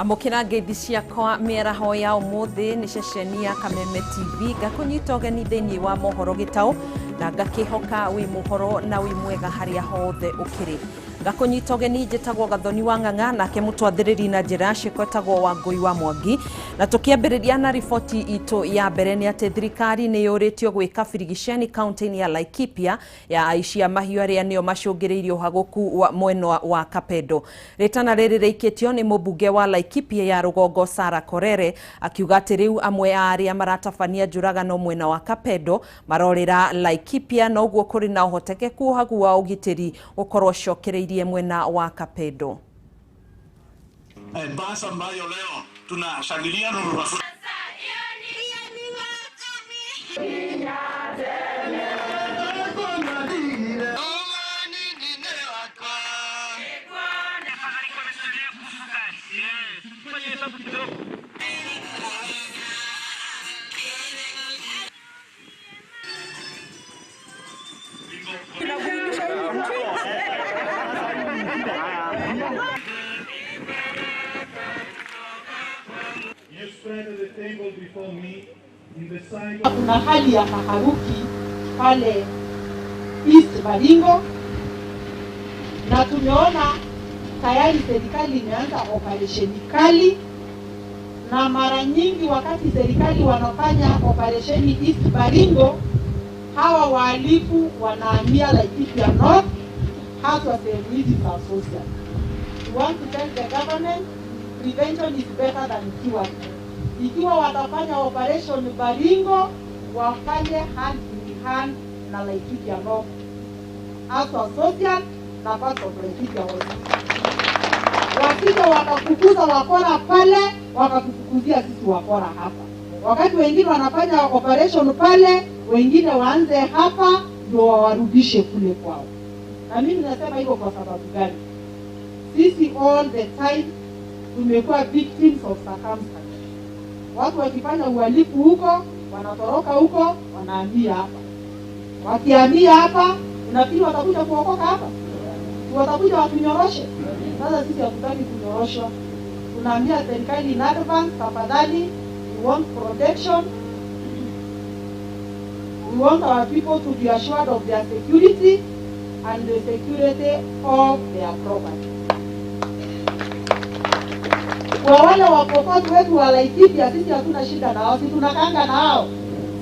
Amũkĩra ngeithi ciakwa mĩaraho ya ũmũthĩ nĩ ceceni ya Kameme TV. Ngakũnyita ũgeni thĩinĩ wa mohoro gĩtaũ na ngakĩhoka wĩ mũhoro na wĩ mwega harĩa hothe ũkĩrĩ. Ngakũnyita ũgeni, njĩtagwo Gathoni wa Ng'ang'a, nake mũtwathĩrĩri na njĩra ya ciĩko etagwo Wangũi wa Mwangi. Na tũkĩambĩrĩria na riboti itũ ya mbere nĩ atĩ thirikari nĩ yũrĩtio gwĩka birigiceni kaunti-inĩ ya Laikipia ya aici a mahiũ arĩa nĩo macũngĩrĩirie ũhagũku wa mwena wa Kapedo. Rĩtana rĩrĩ rĩikĩtio nĩ mũmbunge wa Laikipia ya rũgongo Sarah Korere, akiuga atĩ rĩu amwe a arĩa maratabania njũragano mwena wa Kapedo marorĩra Laikipia, na ũguo kũrĩ na ũhotekeku ũhagu wa ũgitĩri gũkorwo ũcokereirie mwena wa Kapedo. Basi ambayo leo tunashangilia. You spread the table before me in the sight of Kuna hali ya taharuki pale East Baringo, na tumeona tayari serikali imeanza operesheni kali, na mara nyingi wakati serikali wanafanya operesheni East Baringo, hawa wahalifu wanahamia Laikipia North, haswa sehemu hizi za Sosian. We want to tell the government prevention is better than cure. Ikiwa watafanya operation Baringo, wafanye hand in hand na Laikipia North, haswa Sosian na parts of Laikipia also. Wasije wakafukuza wakora pale, wakatufukuzia sisi wakora hapa. Wakati wengine wanafanya operation pale, wengine waanze hapa ndio wawarudishe kule kwao. Na mimi nasema hivyo kwa sababu gani? Sisi all the time tumekuwa victims of circumstance. Watu wakifanya uhalifu huko, wanatoroka huko, wanahamia hapa. Wakihamia hapa, unafikiri watakuja kuokoka hapa? Si watakuja watunyoroshe? Sasa sisi hatutaki kunyoroshwa. Tunaambia serikali in advance, tafadhali, we want protection. We want our people to be assured of their security and the security of their property. Kwa wale Wapokot wetu wa Laikipia, sisi hatuna shida na wao, si tunakanga na hao,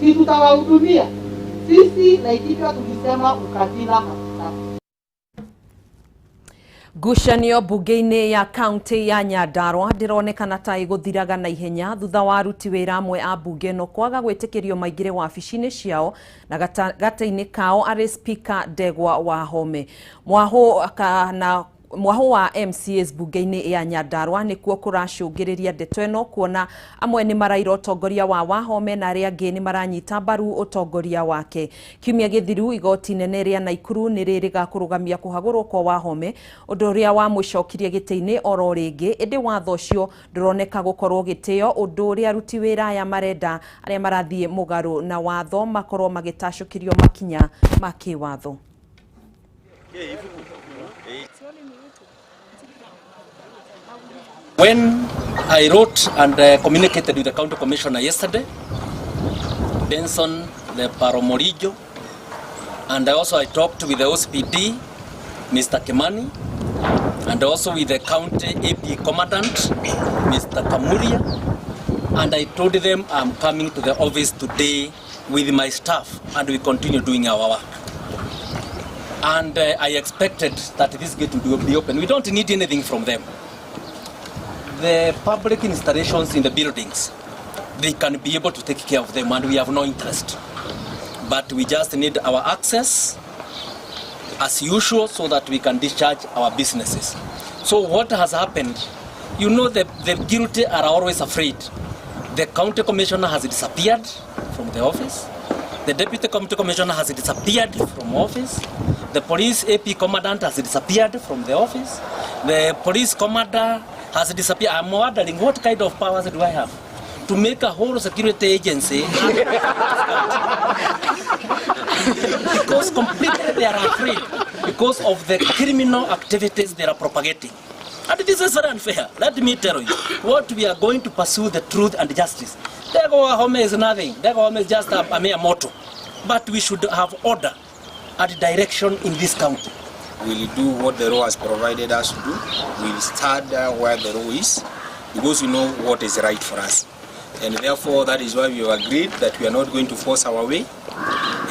si tutawahudumia. Sisi Laikipia tulisema ukabila hatutaki. Ngucanio mbunge-inĩ ya kaunti ya Nyandarua ndĩronekana ta ĩgũthiraga na ihenya thutha wa aruti wĩra amwe a mbunge ĩno kwaga gwĩtĩkĩrio maingĩre wabici-inĩ ciao, na gatagatĩ-inĩ kao arĩ Speaker Ndegwa Wahome. Mwahũ kana mwahũ wa MCAs mbunge-inĩ ya Nyandarua nĩkuo kũracũngĩrĩria ndeto ĩno, kuona amwe nĩ maraira ũtongoria wa Wahome na arĩa angĩ nĩ maranyita mbaru ũtongoria wake. Kiumia gĩthiru igoti inene rĩa Naikuru nĩ rĩrĩga kũrũgamia kũhagũrwo kwa Wahome, ũndũ ũrĩa wamũcokirie gĩtĩ-inĩ oro rĩngĩ, ĩndĩ watho ũcio ndũroneka gũkorwo gĩtĩo, ũndũ ũrĩa aruti wĩra aya marenda arĩa marathiĩ mũgarũ na watho makorwo magĩtacũkĩrio makinya ma kĩwatho. When I wrote and communicated with the county commissioner yesterday, Benson the Paromorijo, and also I talked with the OCPD, Mr. Kimani, and also with the county AP commandant, Mr. Kamuria, and I told them I'm coming to the office today with my staff and we continue doing our work. And I expected that this gate would be open. We don't need anything from them. The public installations in the buildings, they can be able to take care of them, and we have no interest. But we just need our access as usual so that we can discharge our businesses. So what has happened, the guilty are always afraid. The county commissioner has disappeared from the office. The deputy county commissioner has disappeared from office. The police AP commandant has disappeared from the office. The police commander has disappeared. I'm wondering, what kind of powers do I have to make a whole security agency? Because completely they are afraid because of the criminal activities they are propagating. And this is very unfair. Let me tell you, what we are going to pursue the truth and justice. Ndegwa Wahome is nothing. Ndegwa Wahome is just a mere motto. But we should have order and direction in this county. We'll do what the law has provided us to do. We'll start where the law is, because we know what is right for us. And therefore, that is why we have agreed that we are not going to force our way,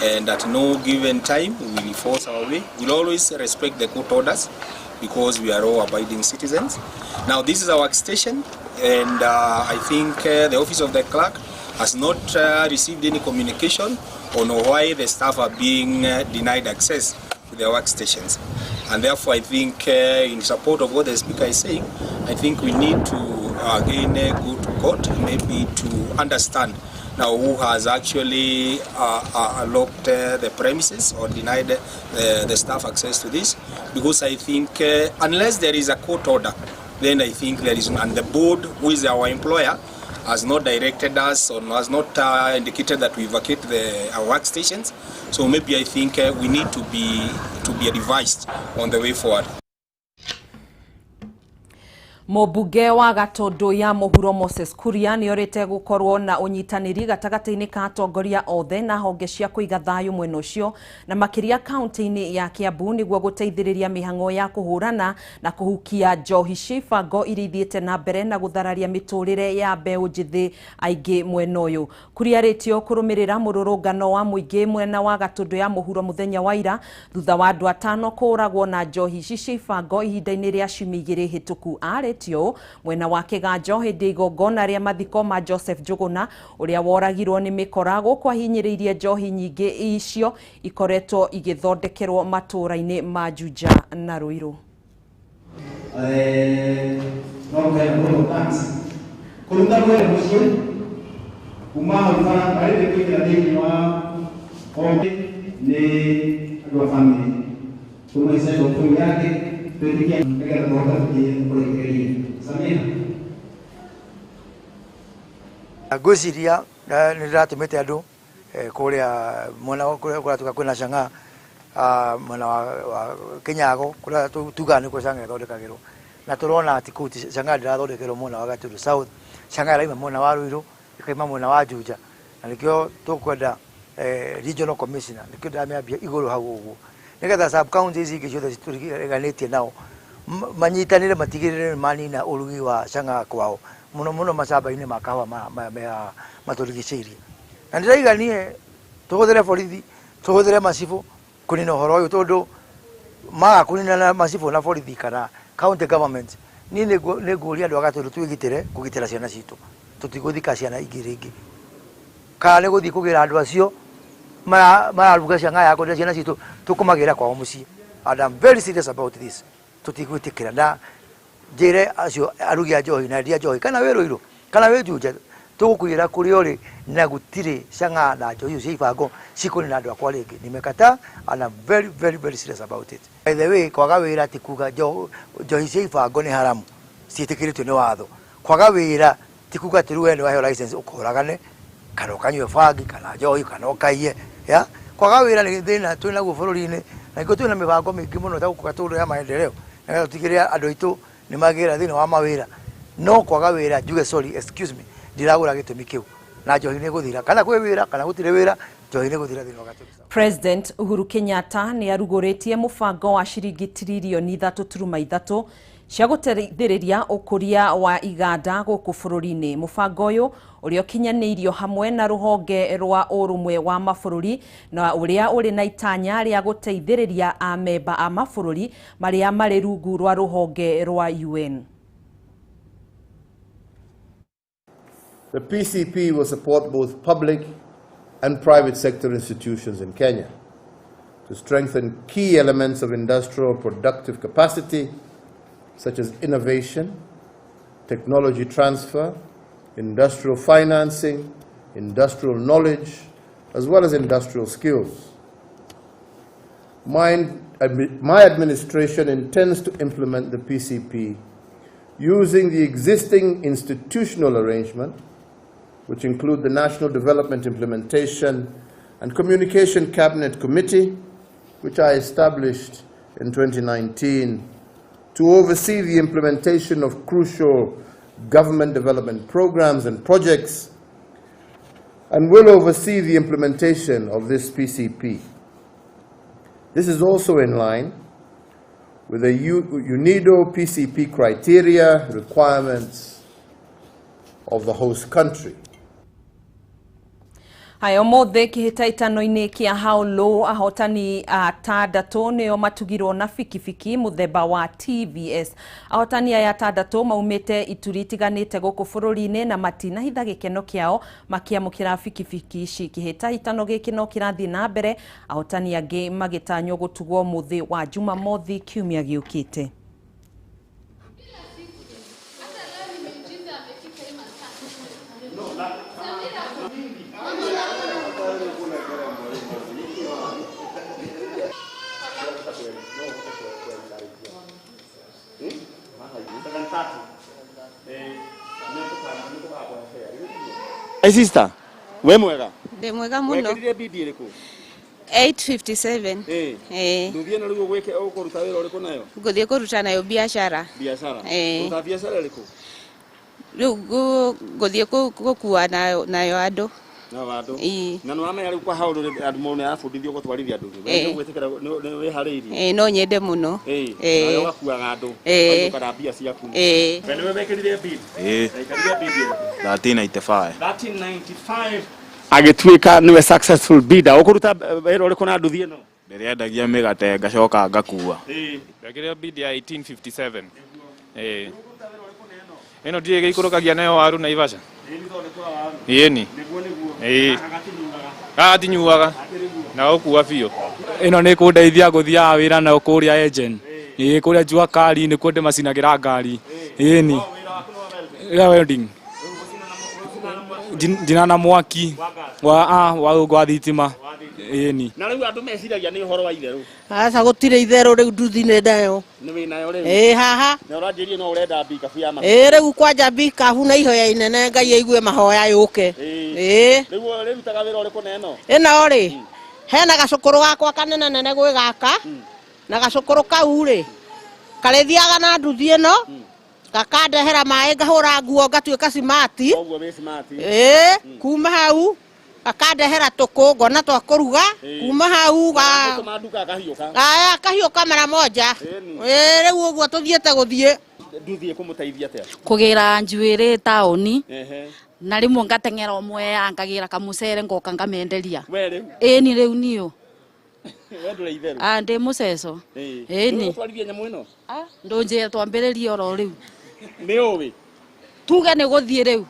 and at no given time we will force our way. We'll always respect the court orders, because we are all abiding citizens. Now, this is our station, and I think the office of the clerk has not received any communication on why the staff are being denied access to their workstations. And therefore, I think in support of what the speaker is saying, I think we need to again go to court, maybe to understand now who has actually locked the premises or denied the staff access to this, because I think unless there is a court order, then I think there is, and the board, who is our employer, has not directed us or has not indicated that we vacate our workstations. So maybe I think we need to be advised on the way forward. Mũmbunge wa Gatũndũ ya Mũhuro Moses Kuria nĩorĩte gũkorwo na ũnyitanĩri gatagatĩ-inĩ ka atongoria othe na honge cia kũiga thayũ mwena ũcio na makĩria kaunti-inĩ ya Kiambu nĩguo gũteithĩrĩria mĩhang'o ya kũhũrana na kũhukia njohi cia ibango iria ithiĩte na mbere na gũthararia mĩtũrĩre ya mbeũ njĩthĩ aingĩ mwena ũyũ. Kuria arĩtio kũrũmĩrĩra mũrũrũngano wa mũingĩ mwena wa Gatũndũ ya Mũhuro mũthenya wa ira thutha wa andũ atano kũũragwo na njohi ici cia ibango ihinda-inĩ rĩa ciumia igĩrĩ hĩtũku. Arĩtio mwena wa Kĩganjo hĩndĩ igongona rĩa mathiko ma Joseph Njuguna ũrĩa woragirwo nĩ mĩkora gũkũ ahinyĩrĩirie njohi nyingĩ icio ikoretwo igĩthondekerwo matũũra-inĩ ma Juja na Ruiru. Ngwĩciria nĩ ndĩratũmĩte andũ kũrĩa mwena kũrĩa kũratuĩka kwĩna cang'aa, mwena wa Kĩnyago kũrĩa tugaga nĩkuo cang'aa ĩthondekagĩrwo, na tũrona atĩ kũu cang'aa ndĩrathondekerwo mwena wa Gatũndũ South, cang'aa ĩraima mwena wa Ruiru ĩkaima mwena wa Juja, na nĩkĩo tũkwenda regional commissioner, nĩkĩo ndĩramĩambia igũrũ hau ũguo nĩgetha sub county ici ingĩ ciothe tũriganĩtie nao manyitanĩre matigĩrĩre manina ũrugi wa cang'aa kwao mũno mũno macamba-inĩ ma kahũa matũrigicĩirie. Na ndĩraiganie tũhũthĩre borithi, tũhũthĩre macibũ kũnina ũhoro ũyũ, tondũ maga kũnina na macibũ na borithi kana county government, niĩ nĩngũria andũ a Gatũndũ twĩgitĩre kũgitĩra ciana citũ, tũtigũthika ciana ingĩ rĩngĩ, kana nĩ gũthiĩ kũgĩra andũ acio mararuga cang'aa ya kwendia ciana citũ tũkũmagĩra kwao mũciĩ. And I'm very serious about this, tũtigwĩtĩkĩra na njĩre acio arugi a njohi na endia njohi kana wĩ Ruiru kana wĩ Juja tũgũkuĩra kũrĩa ũrĩ na gũtirĩ cang'aa na njohi cia ibango cikũnina andũ akwa rĩngĩ. Nimekataa and I'm very very very serious about it. By the way, kwaga wĩra ti kuga njohi cia ibango nĩ haramu, ciĩtĩkĩrĩtio nĩ watho. Kwaga wĩra ti kuga atĩ rĩu we nĩ waheo license ũkũragane kana ũkanyue bangi kana njohi kana ũkaiye ya. Kwaga wĩra nĩ thĩna twĩ naguo bũrũri-inĩ, na nĩkĩo twĩna mĩbango mĩingĩ mũno ta gũkũ Gatũndũ ya maendeleo nĩgetha tũtigĩrĩre andũ aitũ nĩ magĩra thĩinĩ wa mawĩra. No kwaga wĩra njuge sorry, excuse me, ndiragũra gĩtũmi kĩu na njohi nĩ gũthira, kana kwĩ wĩra kana gũtirĩ wĩra, njohi nĩ gũthira thĩinĩ wa Gatũndũ. President Uhuru Kenyatta nĩ arugũrĩtie mũbango wa ciringi tiririoni 3.3 cia gũteithĩrĩria ũkũria wa iganda gũkũ bũrũri-inĩ. Mũbango ũyũ ũrĩa ũkinyanĩirio hamwe na rũhonge rwa ũrũmwe wa mabũrũri na ũrĩa ũrĩ na itanya rĩa gũteithĩrĩria amemba a mabũrũri marĩa marĩ rungu rwa rũhonge rwa UN. The PCP will support both public and private sector institutions in Kenya to strengthen key elements of industrial productive capacity such as innovation, technology transfer, industrial financing, industrial knowledge, as well as industrial skills. My administration intends to implement the PCP using the existing institutional arrangement, which include the National Development Implementation and Communication Cabinet Committee, which I established in 2019 to oversee the implementation of crucial government development programs and projects, and will oversee the implementation of this PCP. This is also in line with the UNIDO PCP criteria requirements of the host country. Haya ũmũthĩ kĩhĩtahĩtano-inĩ kĩa Haolo ahotani atandatũ nĩo matugirwo na bikibiki mũthemba wa TVS. Ahotani aya atandatũ maumĩte ituri itiganĩte gũkũ bũrũri-inĩ na matinahitha gĩkeno kĩao makĩamũkĩra bikibiki ici. Kĩhĩtahĩtano gĩkĩ no kĩrathiĩ na mbere, ahotani angĩ magĩtanywo gũtugwo mũthĩ wa Jumamothi kiumia gĩũkĩte. Hey sister, we mwega? Ndi mwega muno. Wekirire bidi iriku? 857. Eh. Eh. Nduthie na riu gwike ukuruta wira uriku nayo? Nguthie kuruta nayo biashara. Biashara. Eh. Kuruta biashara iriku? Riu nguthie gukua nayo nayo andu. Na andu. Ii. Na nĩ wamenya riu kwa hau andu mũno arabundithio gũtwarithia nduthi. Eh. We gwĩtĩkĩra nĩ wĩharĩirie? Eh, no nyende muno. Eh. Eh. Nawe ũgakuaga andũ. Eh. Ũgaikara mbia ciaku. Eh. We nĩwe wekĩrire bid? Eh. Waikarire bid ĩrĩkũ? 1395. 1395 agĩtuĩka nĩwe successful bidder. Ũkũruta wĩra ũrĩkũ na nduthi ĩno? Ndĩrĩendagia mĩgate ngacoka ngakua. Ndekĩrire bid ya 1857. Eh. Ĩno ndiĩ gĩikũrũkagia nayo waru Naivasha. Ĩni. Ĩĩ. Gatinyuaga. Na gũkua biũ. Ĩno nĩ kũndeithia gũthiaga wĩra nayo kũrĩa agent. Ĩĩ kũrĩa jua kali nĩkuo ndĩmacinagĩra ngari. Ĩni. Ya welding. Njina na mwaki wa wa thitima. Ĩni. Na rĩu andũ meciragia nĩ ũhoro wa itherũ. Aca gũtirĩ itherũ rĩu nduthi nĩ nayo. Nĩ wĩ nayo rĩu? Ĩĩ haha. Na ũranjĩrire no ũrenda mbikabu ya mahiga. Ĩĩ rĩu kwanja mbikabu na ihoya inene Ngai aigue mahoya yũke. Ĩĩ. Rĩu ũrĩrutaga wĩra ũrĩkũ na ĩno? Ĩno rĩ, hena gacũkũrũ gakwa kanene nene gwĩ gaka, na gacũkũrũ kau rĩ, karĩthiaga na nduthi ĩno, gakandehera maĩ ngahũra nguo ngatuĩka cimati. Koguo wĩ smart. Ĩĩ, kuma hau akandehera tũkũ ngona twa kũruga kuma hau ga Tũma nduka akahiũka. aya akahiũka mara moja. Ĩĩ rĩu ũguo tũthiĩte gũthiĩ. Nduthi ĩkũmũteithia atĩa? Kũgĩra njuĩrĩ taũni Ehe. na rĩmwe ngateng'era ũmwe ngagĩra kamũcere ngoka ngamenderia. We rĩu? Ĩni rĩu niũ. We ndũrĩ itherũ? Ah, ndĩ mũceco. Ĩĩ. Ĩni. Ũgũtwarithia nyamũ ĩno? Ndũnjĩre twambĩrĩrie oro rĩu. Nĩ ũĩ? Tuge nĩ gũthiĩ rĩu.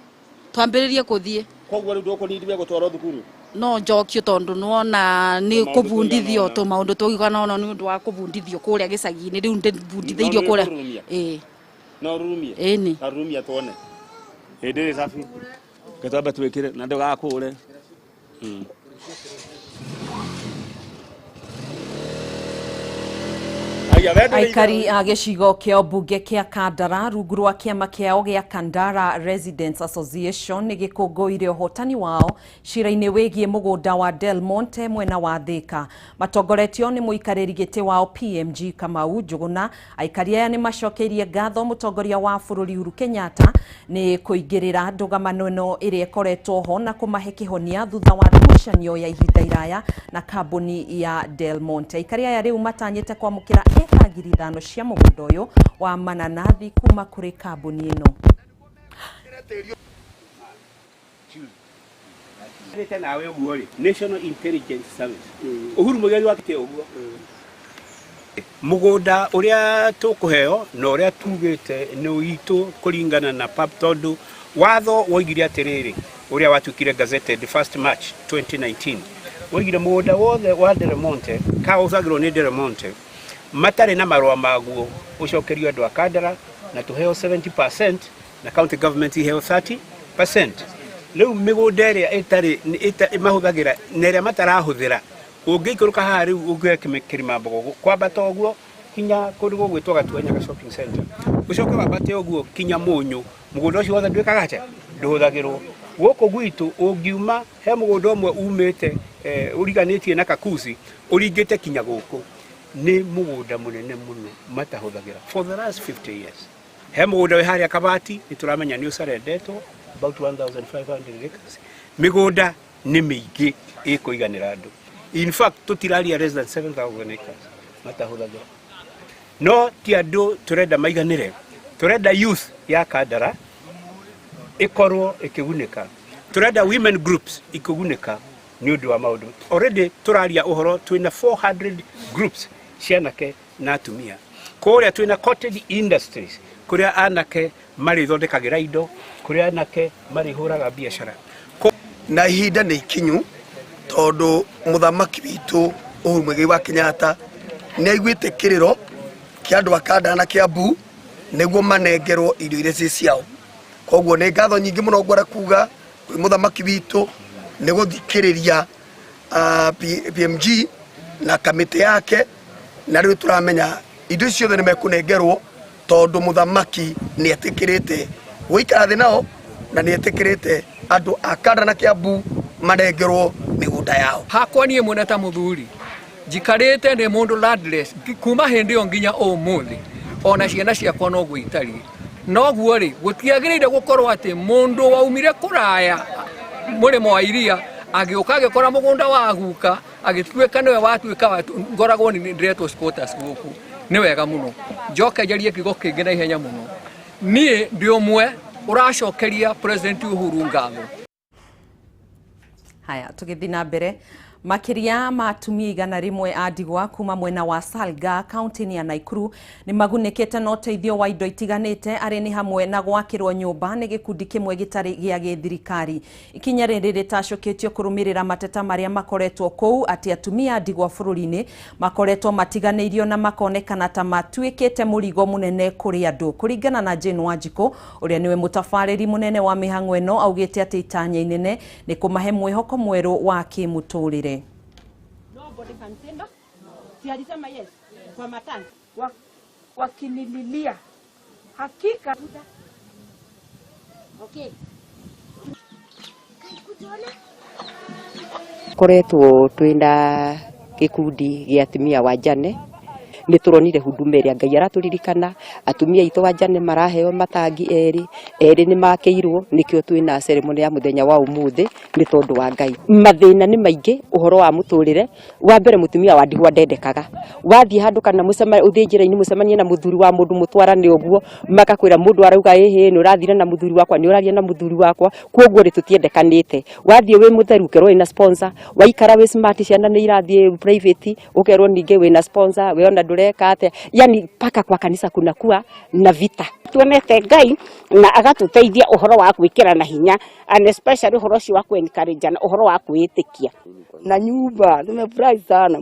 Twambĩrĩrie kũthiĩ. Koguo rĩu ndũkũnindithia gũtwarwo thukuru? No njokio tondũ nĩwona nĩ Tũmaũndũ kũbundithio tũigana ũna. tũmaũndũ tũigana ũna nĩ ũndũ wa kũbundithio kũrĩa gĩcagi-inĩ rĩu ndĩbundithĩirio No nĩ kũrĩa. ũkũrurumia? Ĩĩ. No ũrurumie? Ĩni. Ta rurumia tuone. Hĩndĩ ĩrĩ cabi. Reke twambe twĩkĩre na ndũgakũre. Aikari a gĩcigo kĩa ũmbunge kĩa Kandara rungu rwa kĩama kĩao gĩa Kandara Residents Association nĩ gĩkũngũĩire ũhotani wao cira-inĩ wĩgiĩ mũgũnda wa Del Monte mwena wa Thika. Matongoretio nĩ mũikarĩri gĩtĩ wao PMG Kamau Njũgũna. Aikari aya nĩ macokeirie ngatho mũtongoria wa bũrũri Uhuru Kenyatta nĩ kũingĩrĩra ndũgamano ĩno ĩrĩa ĩkoretwo ho na kũmahe kĩhonia thutha wa ngucanio ya ihinda iraya na kambuni ya Del Monte. Aikari aya rĩu matanyĩte kwamũkĩra eka 5,000 cia mũgũnda ũyũ wa mananathi kuma kũrĩ kambuni ĩno. Rĩte nawe ũguo rĩ, National Intelligence Service. Uhuru Muigai wakĩte ũguo. Mũgũnda ũrĩa tũkũheo na ũrĩa tugĩte nĩ witũ kũringana na PAP tondũ watho woigire atĩrĩrĩ ũrĩa watuĩkire gazetted 1st March 2019 woigire mũgũnda wothe wa Del Monte ka ũhũthagĩrwo nĩ Del Monte matarĩ na marũa maguo ũcokerio andũ a Kandara na tũheo 70% na county government iheo 30%. Rĩu mĩgũnda ĩrĩa ĩtarĩ mahũthagĩra na ĩrĩa matarahũthĩra ũngĩikũrũka haha rĩu ũngĩoya Kĩrĩmambogo kwambata ũguo kinya kũndũ gũgwĩtwo Gatuanyaga shopping center ũcoke wambate ũguo kinya Mũnyũ mũgũnda ũcio wothe ndwĩkaga atĩa ndũhũthagĩrwo. Gũkũ gwitũ ũngiuma he mũgũnda ũmwe umĩte ũriganĩtie na Kakuzi ũringĩte kinya gũkũ Nĩ mũgũnda mũnene mũno matahũthagĩra for the last 50 years. He mũgũnda wĩ harĩa Kabati nĩ tũramenya nĩ ũcarendetwo about 1500 acres. Mĩgũnda nĩ mĩingĩ ĩkũiganĩra andũ. In fact tũtiraria less than 7000 acres matahũthagĩra. No ti andũ tũrenda maiganĩre, tũrenda youth ya Kandara ĩkorwo ĩkĩgunĩka, tũrenda women groups ikĩgunĩka nĩ ũndũ wa maũndũ. Already tũraria ũhoro twĩna 400 groups cia anake na atumia. Kũrĩa twĩna cottage industries kũrĩa anake marĩthondekagĩra indo, kũrĩa anake marĩhũraga biacara. Na ihinda nĩ ikinyu tondũ mũthamaki witũ Uhuru Muigai wa Kenyatta nĩ aiguĩte kĩrĩro kĩa andũ a Kandara na Kiambu nĩguo manengerwo irio iria ciĩ ciao. Koguo nĩ ngatho nyingĩ mũno ngwenda kuga kwĩ mũthamaki witũ nĩ gũthikĩrĩria PMG na kamĩtĩ yake, na rĩu tũramenya indo icio ciothe nĩ mekũnengerwo tondũ mũthamaki nĩ etĩkĩrĩte gũikara thĩ nao na nĩ etĩkĩrĩte andũ a Kandara na Kiambu manengerwo mĩgũnda yao. Hakwa niĩ mwene ta mũthuri njikarĩte ndĩ mũndũ landless kuma hĩndĩ ĩyo nginya ũmũthĩ, ona ciana ciakwa noguo itariĩ. Noguo rĩ, gũtiagĩrĩire gũkorwo atĩ mũndũ waumire kũraya mũrĩmo wa iria agĩũka agĩkora mũgũnda wa guka agĩtuĩka nĩwe watuĩka ngoragwo ndĩretwo squatters gũkũ. Nĩ wega mũno. Njoke njarie kiugo kĩngĩ na ihenya mũno. Niĩ ndĩ ũmwe ũracokeria President Uhuru ngatho. Haya, tũgĩthiĩ na mbere. Makĩria ma atumia 100 a ndigwa kuma mwena wa Salga kaunti-inĩ ya Nakuru nĩ magunĩkĩte na ũteithio wa indo itiganĩte arĩ nĩ hamwe na gwakĩrwo nyũmba nĩ gĩkundi kĩmwe gĩtarĩ gĩa gĩthirikari. Ikinya rĩrĩ rĩtacũkĩtio kũrũmĩrĩra mateta marĩa makoretwo kũu atĩ atumia a ndigwa bũrũri-inĩ makoretwo matiganĩirio na makonekana ta matuĩkĩte mũrigo mũnene kũrĩ andũ. Kũringana na Jane Wanjikũ ũrĩa nĩwe mũtabarĩri mũnene wa mĩhang'o ĩno, augĩte atĩ itanya inene nĩ kũmahe mwĩhoko mwerũ wa kĩmũtũrĩre. Nobody can say no. Si alisema yes kwa matanga wakinililia hakika. Okay. Koretwo twina gikundi gia atumia wajane nĩ tũronire huduma ĩrĩa Ngai aratũririkana. Atumia aitũ wajane maraheo matangi erĩ erĩ nĩ makĩirwo, nĩkĩo twĩna ceremony ya mũthenya wa ũmũthĩ nĩ tondũ wa Ngai. Mathĩna nĩ maingĩ ũhoro wa mũtũrĩre. Wa mbere mũtumia wa ndigwa ndendekaga, wathiĩ handũ kana ũthiĩ njĩra-inĩ mũcemanie na mũthuri wa mũndũ mũtwarane ũguo, makakwĩra mũndũ arauga ĩhĩ nĩ ũrathire na mũthuri wakwa, nĩ ũraria na mũthuri wakwa, koguo rĩ tũtiendekanĩte. Wathiĩ wĩ mũtheru ũkerwo wĩna sponsor, waikara wĩ smart ciana nĩ irathiĩ private ũkerwo ningĩ wĩna sponsor, we ona ndũreka atĩa, yani paka kwa kanisa kunakuwa na vita. Tuonete Ngai na agatuteithia ũhoro wa gwĩkĩra na hinya, and especially ũhoro ũcio wa ku-encourage na ũhoro wa kwĩĩtĩkia. Na nyumba tumefurahi sana.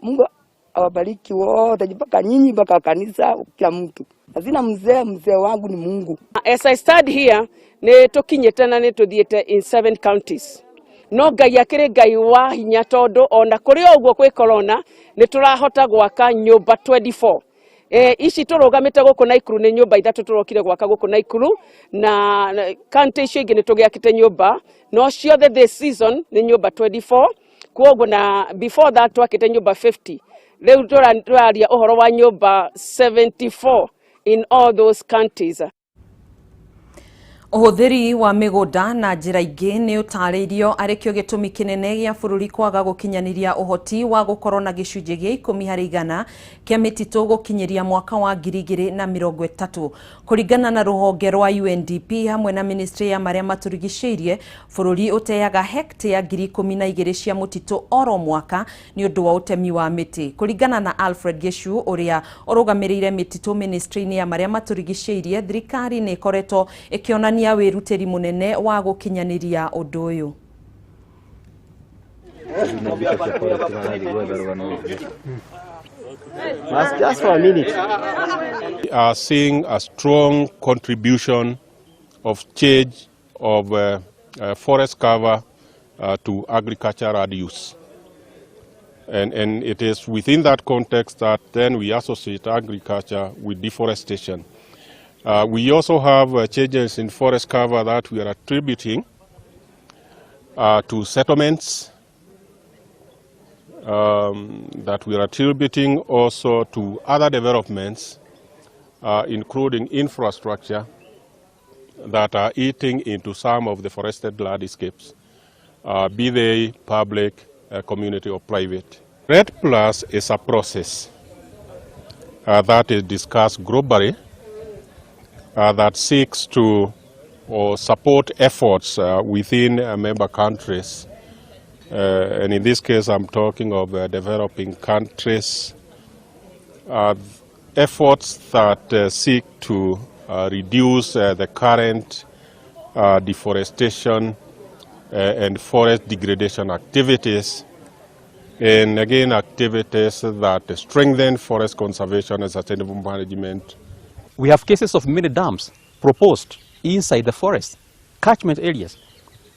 Mungu awabariki wote, mpaka nyinyi, mpaka kanisa, kila mtu. Sina mzee, mzee wangu ni Mungu. As I stand here, nĩ tũkinyĩte na nĩ tũthiĩte in 7 counties. No Ngai akĩrĩ Ngai wa hinya tondũ ona kũrĩ o ũguo kwĩ corona nĩ tũrahota gwaka nyũmba 24. Ici tũrũgamĩte gũkũ Nakuru nĩ nyũmba 3 tũrokire gwaka gũkũ Nakuru, na county icio ingĩ nĩ tũgĩakĩte nyũmba, no ciothe this season nĩ nyũmba 24. Kwoguo na before that twakĩte nyũmba 50. Rĩu tũraria ũhoro wa nyũmba 74 in all those counties. Ũhũthĩri wa mĩgũnda na njĩra ingĩ nĩ ũtarĩirio arĩ kĩo gĩtũmi kĩnene gĩa bũrũri kwaga gũkinyanĩria ũhoti wa gũkorwo na gĩcunjĩ gĩa 10% kĩa mĩtitũ gũkinyĩria mwaka wa 2030. Kũringana na rũhonge rwa UNDP hamwe na ministry ya marĩa matũrigicĩirie, bũrũri ũteaga hekta 12,000 cia mũtitũ oro mwaka nĩ ũndũ wa ũtemi wa mĩtĩ. Kũringana na Alfred Gichu ũrĩa ũrũgamĩrĩire mĩtitũ ministry-inĩ ya marĩa matũrigicĩirie, thirikari nĩ ĩkoretwo ĩkĩonania wĩrutĩri mũnene wa gũkinyanĩria ũndũ ũyũ. Just for a minute. We are seeing a strong contribution of change of forest cover to agricultural use. And it is within that context that then we associate agriculture with deforestation. We also have changes in forest cover that we are attributing to settlements, that we are attributing also to other developments, including infrastructure that are eating into some of the forested landscapes, be they public, community or private. REDD Plus is a process that is discussed globally that seeks to or support efforts within member countries. And in this case, I'm talking of developing countries, efforts that seek to reduce the current deforestation and forest degradation activities, and again activities that strengthen forest conservation and sustainable management. We have cases of many dams proposed inside the forest, catchment areas.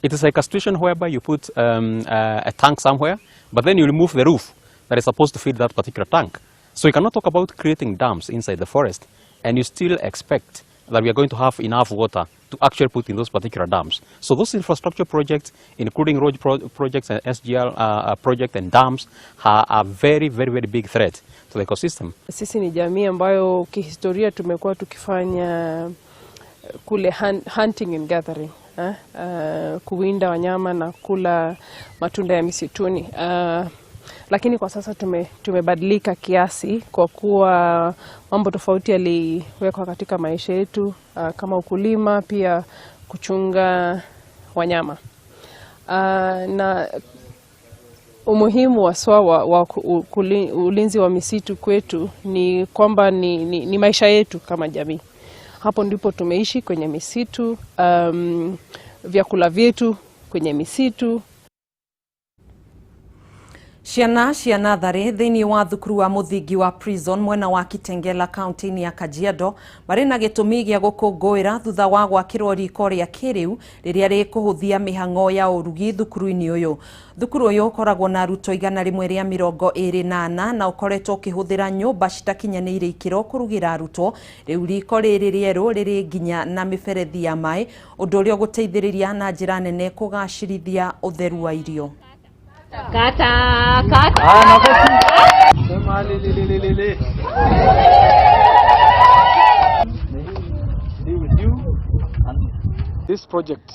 It is like a situation whereby you put a tank somewhere, but then you remove the roof that is supposed to feed that particular tank. So you cannot talk about creating dams inside the forest, and you still expect that we are going to have enough water to actually put in those particular dams. So those infrastructure projects, including road projects and SGR project and dams, are a very, very, very big threat to the ecosystem. Sisi ni jamii ambayo kihistoria tumekuwa tukifanya kule hunting and gathering, kuwinda wanyama na kula matunda ya misituni. Lakini kwa sasa tumebadilika kiasi kwa kuwa mambo tofauti yaliwekwa katika maisha yetu, kama ukulima, pia kuchunga wanyama. Na umuhimu haswa wa ulinzi wa misitu kwetu ni kwamba ni maisha yetu kama jamii. Hapo ndipo tumeishi kwenye misitu, vyakula vyetu kwenye misitu. Ciana cia natharĩ thĩinĩ wa thukuru wa mũthingi wa Prison mwena wa Kitengela kaunti-inĩ ya Kajiado marĩ na gĩtũmi gĩa gũkũngũĩra thutha wa gwakĩrwo riko rĩa kĩrĩu rĩrĩa rĩkũhũthia mĩhang'o ya ũrugi thukuru-inĩ ũyũ. Thukuru ũyũ ũkoragwo na arutwo 124 na ũkoretwo ũkĩhũthĩra nyũmba citakinyanĩire ikĩro kũrugĩra arutwo. Rĩu riko rĩrĩ rĩerũ rĩrĩ nginya na mĩberethi ya maĩ, ũndũ ũrĩa ũgũteithĩrĩria na njĩra nene kũgacĩrithia ũtheru wa irio. Kata, kata. Sema li li li li li. Be with you. And this project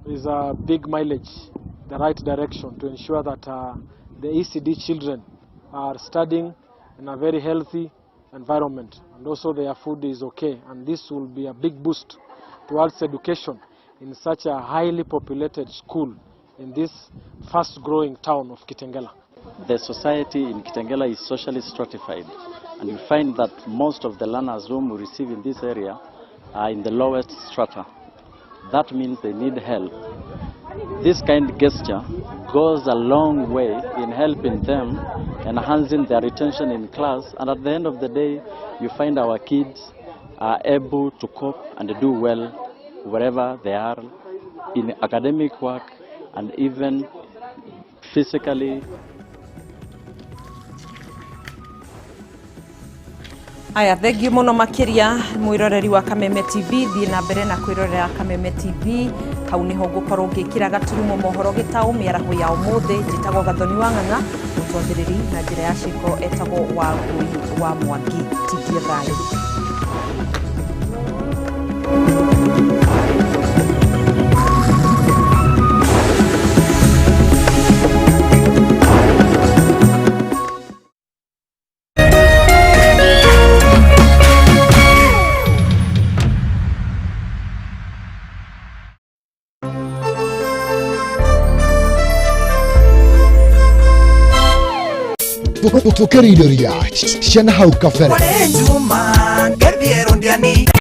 is a big mileage, the right direction to ensure that the ECD children are studying in a very healthy environment, and also their food is okay. And this will be a big boost towards education in such a highly populated school in this fast-growing town of Kitengela. The society in Kitengela is socially stratified, and you find that most of the learners whom we receive in this area are in the lowest strata. That means they need help. This kind of gesture goes a long way in helping them, enhancing their retention in class, and at the end of the day, you find our kids are able to cope and do well wherever they are in academic work and even physically. Aya, thengiũ mũno makĩria mwĩroreri wa Kameme TV. Thiĩ na mbere na kwĩrorera Kameme TV, hau nĩho ngũkorwo ngĩkĩra gaturumo mohoro gĩtaũ mĩaraho ya ũmũthĩ. Njĩtagwo Gathoni wa Ng'ang'a, mũtwathĩrĩri na njĩra ya ciĩko etagwo Wangũi wa Mwangi. Tindie thayũ. Tukĩrĩrĩria ciana hau kabere. Juma, ngethiĩ Rundiani.